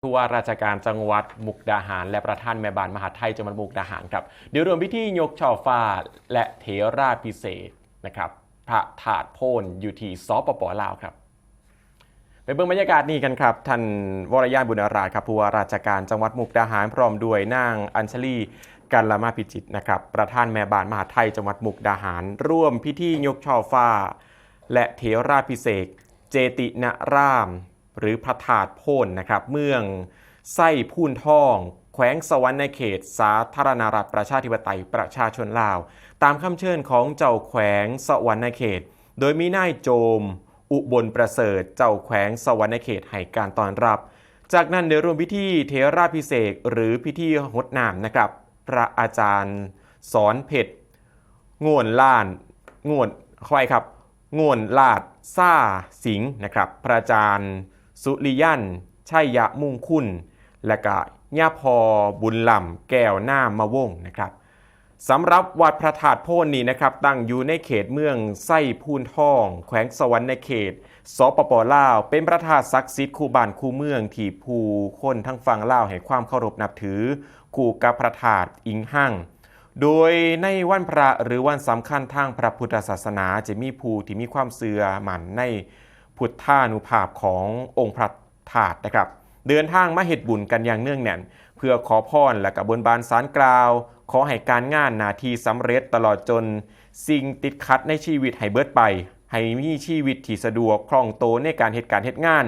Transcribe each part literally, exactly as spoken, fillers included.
ผู้ว่าราชการจังหวัดมุกดาหาร และประธานแม่บ้านมหาดไทยจังหวัดมุกดาหารครับ เดี๋ยวร่วมพิธียกช่อฟ้าและเถราภิเษกนะครับ พระธาตุโพนอยู่ที่ สปป ลาวครับ ไปเบิ่งบรรยากาศนี้กันครับ ท่านวรยานบุญนาราชครับ ผู้ว่าราชการจังหวัดมุกดาหาร พร้อมด้วยนางอัญชลี กัลลมาพิจิตรนะครับ ประธานแม่บ้านมหาดไทยจังหวัดมุกดาหาร ร่วมพิธียกช่อฟ้า และเถราภิเษกเจตินาราม หรือพระธาตุโพนนะครับ เมืองไส้พูนทอง แขวงสะหวันนะเขต สาธารณรัฐประชาธิปไตยประชาชนลาว ตามคำเชิญของเจ้าแขวงสะหวันนะเขต โดยมีนายโจม อุบลประเสริฐ เจ้าแขวงสะหวันนะเขตให้การต้อนรับ จากนั้นได้ร่วมพิธีเถราภิเษกหรือพิธีหดน้ำนะครับ พระอาจารย์สอนเพชร โง่นล้าน โง่น ขออภัยครับ โง่นลาดซ่าสิงห์นะครับ พระอาจารย์สุริยันชัยมุงคุณ และก็ญาพอบุญลำแก้วนามวงศ์นะครับ สำหรับวัดพระธาตุโพนนี้นะครับ ตั้งอยู่ในเขตเมืองไส้พูนทอง แขวงสะหวันนะเขต สปป ลาว เป็นพระธาตุศักดิ์สิทธิ์คู่บ้านคู่เมืองที่ผู้คนทั้งฝั่งลาวให้ความเคารพนับถือ คู่กับพระธาตุอิงหัง โดยในวันพระหรือวันสำคัญทางพระพุทธศาสนา จะมีผู้ที่มีความเชื่อมั่นในพุทธานุภาพขององค์พระธาตุนะครับ เดินทางมาเฮ็ดบุญกันอย่างเนืองแน่น เพื่อขอพรและก็บนบานศาลกล่าว ขอให้การงานหน้าที่สำเร็จ ตลอดจนสิ่งติดขัดในชีวิตให้เบิดไป ให้มีชีวิตที่สะดวกคล่องโตในการเฮ็ดการเฮ็ดงาน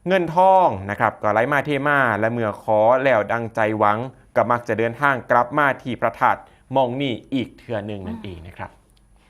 เงินทองนะครับ ก็ไหลมาเทมา และเมื่อขอแล้วดังใจหวัง ก็มักจะเดินทางกลับมาที่พระธาตุหม่องนี้อีกเทื่อหนึ่งนั่นเองนะครับ